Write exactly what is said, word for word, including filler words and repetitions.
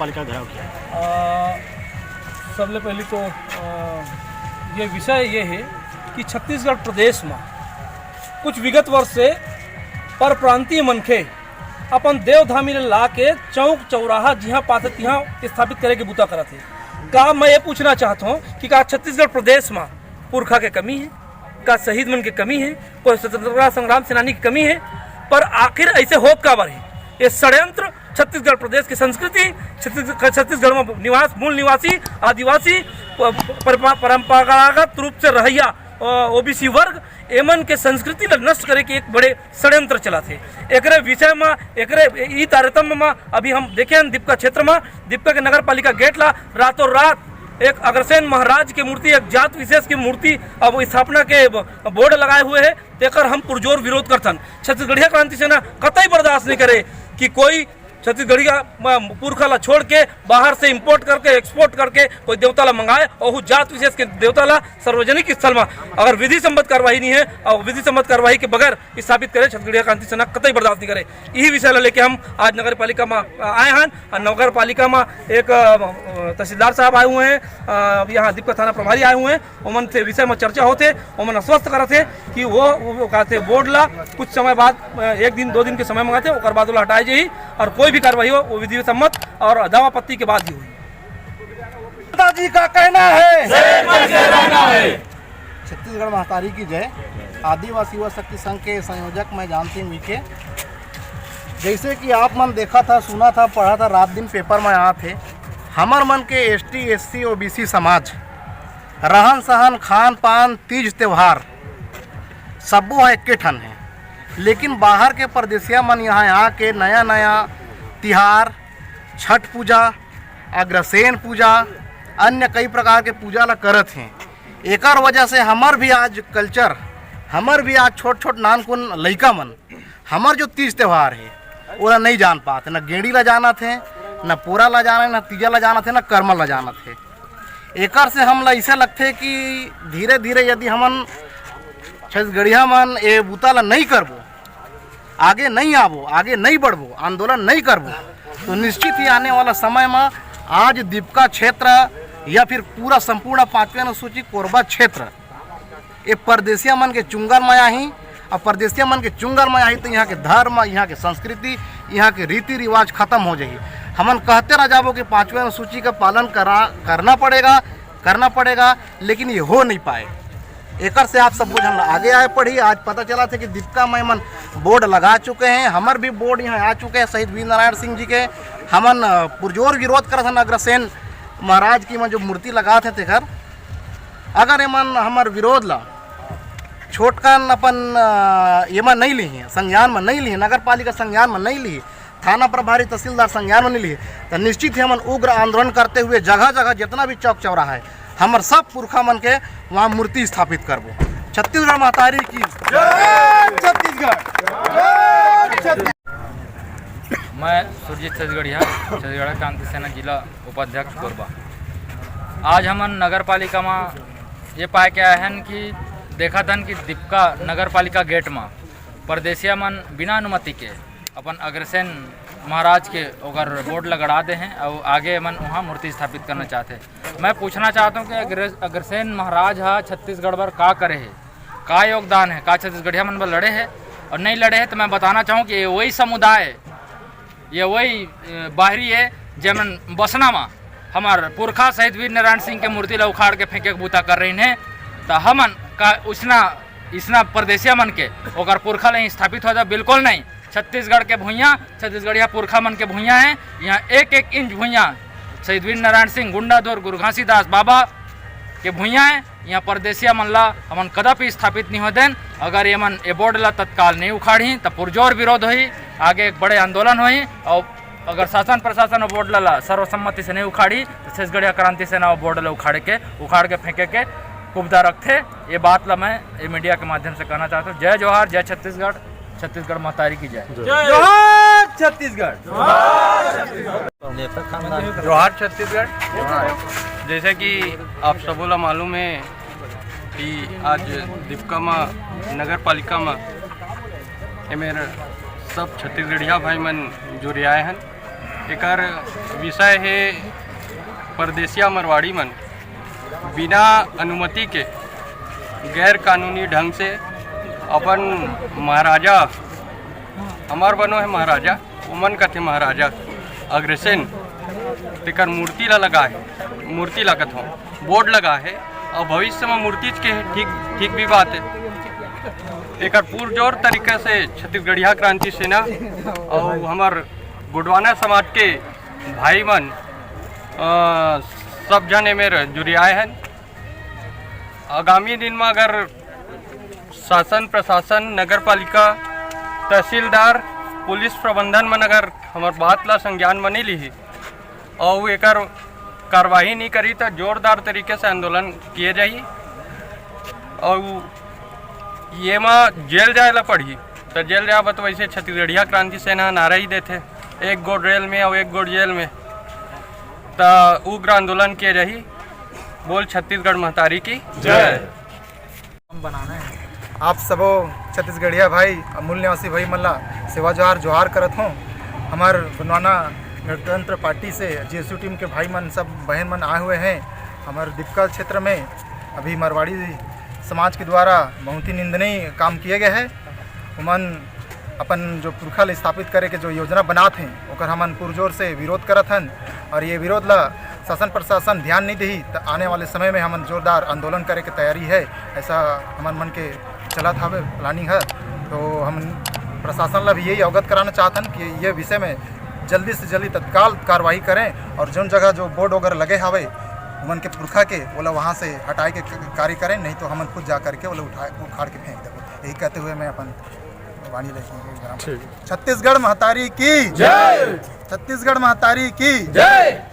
पालिका घेराव किया। अ, सबले पहली तो, अ, ये विषय ये है कि छत्तीसगढ़ प्रदेश में कुछ विगत वर्ष से परप्रांतीय मनखे अपन देवधामी ले ला के चौक चौराहा जिहाँ पाथे तिहाँ स्थापित करे के बूता करत हे। का मैं ये पूछना चाहत हूँ कि का छत्तीसगढ़ प्रदेश में पुरखा के कमी है? का शहीद मन के कमी है? कोई स्वतंत्रता संग्राम सेनानी की कमी है? पर आखिर ऐसे होत काबर है? ये षड्यंत्र छत्तीसगढ़ प्रदेश की संस्कृति, छत्तीसगढ़, छत्तीसगढ़ में निवास, मूल निवासी, आदिवासी, प-, पर-, परंपरागत रूप से रहैया, अ, ओबीसी वर्ग, एमन के संस्कृति ला नष्ट करे के एक बड़े षड्यंत्र चलत हे। एकरे विषय म, एकरे ई तारतम्य म अभी हम देखे हन दीपका क्षेत्र म, दीपका के नगर पालिका गेट ला रातों रात एक अग्रसेन महाराज के मूर्ति, एक जात विशेष की मूर्ति अब स्थापना के ब-, बोर्ड लगाए हुए है, तेकर हम पुरजोर विरोध करथन। छत्तीसगढ़िया क्रांति सेना कतई बर्दाश्त नहीं करे कि कोई छत्तीसगढ़िया म-, पुरखा ला छोड़ के बाहर से इम्पोर्ट करके, एक्सपोर्ट करके कोई देवता ला मंगाए, और वो जात विशेष के देवता ला सार्वजनिक स्थल में अगर विधि सम्मत कार्यवाही नहीं है और विधि सम्मत कार्यवाही के बगैर स्थापित करे, छत्तीसगढ़िया क्रांति सेना कतई बर्दाश्त नहीं करे। यही विषय ला लेके हम आज नगर पालिका में, अ, आए हैं। और नगर पालिका में एक, अ, तहसीलदार साहब आए हुए हैं, अ, यहाँ दीपक थाना प्रभारी आए हुए हैं, ओमन से विषय में चर्चा होथे, ओमन आश्वस्त करत हे कि वो, वो कहते बोर्ड ला कुछ समय बाद, अ, एक दिन, दो दिन के समय मंगाते, ओकर बाद ओला हटाए जाही और कोई भी कार्रवाई हो, वो विधि सम्मत और दावा आपत्ति के बाद ही होही। जनता जी का कहना है, छत्तीसगढ़ महतारी की जय। आदिवासी युवा शक्ति संघ के संयोजक मैं जान सिंह उइके। जैसे कि आप मन देखा था, सुना था, पढ़ा था, रात दिन पेपर में आत हे, हमर मन के एसटी, एससी, ओबीसी समाज, रहन सहन, खान पान, तीज त्योहार, सब्बो ह एके ठन हे। लेकिन बाहर के परदेसिया मन यहाँ आके नया नया तिहार, छठ पूजा, अग्रसेन पूजा, अन्य कई प्रकार के पूजा ला करत हें। एकर वजह से हमर भी आज कल्चर, हमर भी आज छोट छोट नानकुन लइका मन हमर जो तीज त्योहार हे, ओला नहीं जान पात, न गेड़ी ला जानत हे, न पोरा ला जानत हे, न तीजा ला जानत हे, न करमल ला जानत हे। एकर से हमला ऐसे लगथे कि धीरे धीरे यदि हमन छत्तीसगढ़िया मन ए बूता ला नहीं करबो, आगे नहीं आबो, आगे नहीं बढ़बो, आंदोलन नहीं करबो, तो निश्चित ही आने वाला समय में आज दीपका क्षेत्र या फिर पूरा संपूर्ण पांचवें अनुसूची कोरबा क्षेत्र ये परदेसिया मन के चुंगल में आही। अब परदेसिया मन के चुंगल में आही तो यहाँ के धर्म, यहाँ के संस्कृति, यहाँ के रीति रिवाज खत्म हो जाही। हमन कहते रह जाबो कि पांचवें अनुसूची का पालन करा, करना पड़ेगा, करना पड़ेगा, लेकिन ये हो नहीं पाए। एकर से आप सब झन आगे आए पड़ी। आज पता चला थे कि दीपका में मन बोर्ड लगा चुके हैं, हमर भी बोर्ड यहाँ आ चुके हैं शहीद वीर नारायण सिंह जी के। हमन, अ, पुरजोर विरोध करत हन अग्रसेन महाराज की मन जो मूर्ति लगात हे तेकर। अगर एमन हमर विरोध ला छोटकन अपन, अ, एमा नहीं लिही, संज्ञान में नहीं लिही, नगर पालिका संज्ञान में नहीं लिही, थाना प्रभारी तहसीलदार संज्ञान में नहीं लिही, तो निश्चित ही हमन उग्र आंदोलन करते हुए जगह जगह जितना भी चौक चौराहा है, हमर सब पुरखा मन के वहाँ मूर्ति स्थापित करबो। छत्तीसगढ़ महतारी की जय। छत्तीसगढ़। मैं सुरजीत छत्तीसगढ़िया, छत्तीसगढ़ क्रांति सेना जिला उपाध्यक्ष कोरबा। आज हमन नगर पालिका म ये पाए के आए हन कि देखत हन कि दीपका नगर पालिका गेट म परदेसिया मन बिना अनुमति के अपन अग्रसेन महाराज के ओकर बोर्ड ल गड़ा दे हैं और आगे मन वहाँ मूर्ति स्थापित करना चाहते हैं। मैं पूछना चाहता हूँ कि अग्र-, अग्रसेन महाराज हा छत्तीसगढ़ बर का करे है, का योगदान है, का छत्तीसगढ़िया मन बर लड़े है और नहीं लड़े है, तो मैं बताना चाहूँ कि ये वही समुदाय, ये वही, अ, बाहरी है जेमन बसना मा हमार पुरखा शहीद वीर नारायण सिंह के मूर्ति ला उखाड़ के फेंके के बूता कर रही है। तो हमन का उसना, इसना परदेसिया मन के ओकर पुरखा ले स्थापित हो जाए, बिल्कुल नहीं। छत्तीसगढ़ के भुइयां, छत्तीसगढ़िया पुरखा मन के भुइयां है। यहाँ एक एक इंच भुइयां शहीद वीर नारायण सिंह, गुंडाधुर, गुरु घासीदास बाबा के भुइयां है। यहाँ परदेसिया मन ला हमन कदापि स्थापित नहीं हो देन। अगर ये मन ये बोर्ड ला तत्काल नहीं उखाड़ही, त पुरजोर विरोध होही, आगे एक बड़े आंदोलन होही। और अगर शासन प्रशासन वो बोर्ड ला, ला सर्वसम्मति से नहीं उखाड़ी, तो छत्तीसगढ़िया क्रांति सेना वो बोर्ड ला उखाड़े के, उखाड़ के फेंके के कुबदा रखथे। ये बात ला मैं ये मीडिया के माध्यम से कहना चाहता हूँ। जय जोहार, जय छत्तीसगढ़, छत्तीसगढ़ महतारी की जय। जोहार छत्तीसगढ़। जोहार छत्तीसगढ़। जैसा कि आप सबो ला मालूम है कि आज दीपका म नगर पालिका म ए मेर सब छत्तीसगढ़िया भाई मन जुरियाए हन। एकर विषय हे परदेसिया मरवाड़ी मन बिना अनुमति के गैर कानूनी ढंग से अपन महाराजा, हमर बनो हे महाराजा, ओमन कथे महाराजा अग्रसेन, तेकर मूर्ति ला लगा हे, मूर्ति ला कथों, बोर्ड लगा हे, अउ भविष्य में मूर्ति के ठीक, ठीक भी बात हे। एकर पुरजोर तरीका से छत्तीसगढ़िया क्रांति सेना अउ हमर गोंडवाना समाज के भाई मन, अ, सब झन एमेर जुरियाए हन। आगामी दिन में अगर शासन, प्रशासन, नगर पालिका, तहसीलदार, पुलिस प्रबंधन मन अगर हमर बात ला संज्ञान में नहीं लिही अउ एकर कार्रवाई नहीं करी, त जोरदार तरीके से आंदोलन किए जाही। अउ ये मा जेल जाए ला पड़ही, त जेल जाए बर तो वैसे छत्तीसगढ़िया क्रांति सेना नारा ही देथे, एक गोड़ रेल में अउ एक गोड़ जेल में, त उग्र आंदोलन किए जाही। बोल छत्तीसगढ़ महतारी की जय। बनाना है। आप सबो छत्तीसगढ़िया भाई, मूल निवासी भाई मन ला सेवा जोहार, जोहार करत हों। हमर गोंडवाना गणतंत्र पार्टी से जीएसयू टीम के भाई मन, सब बहन मन आए हुए हैं हमर दीपका क्षेत्र में। अभी मारवाड़ी समाज के द्वारा बहुत ही निंदनीय काम किए गए हैं। उमन अपन जो पुरखा ले स्थापित करे के जो योजना बनात हैं, ओकर हमन पुरजोर से विरोध करत हन। और ये विरोध ला शासन प्रशासन ध्यान नहीं देही, त आने वाले समय में हमन जोरदार आंदोलन करे के तैयारी है, ऐसा हमन मन के चलत हवे प्लानिंग है। तो हम प्रशासन ला भी यही अवगत कराना चाहत हन कि ये विषय में जल्दी से जल्दी तत्काल कार्रवाई करें और जोन जगह जो बोर्ड वगैरह लगे हवे उमन के पुरखा के, ओला वहाँ से हटाए के क-, कार्य करें, नहीं तो हमन खुद जा करके ओला उठाए, उखाड़ के फेंक देबो। यही कहते हुए मैं अपन वाणी ले विराम। ठीक। छत्तीसगढ़ महतारी की जय। छत्तीसगढ़ महतारी की जय।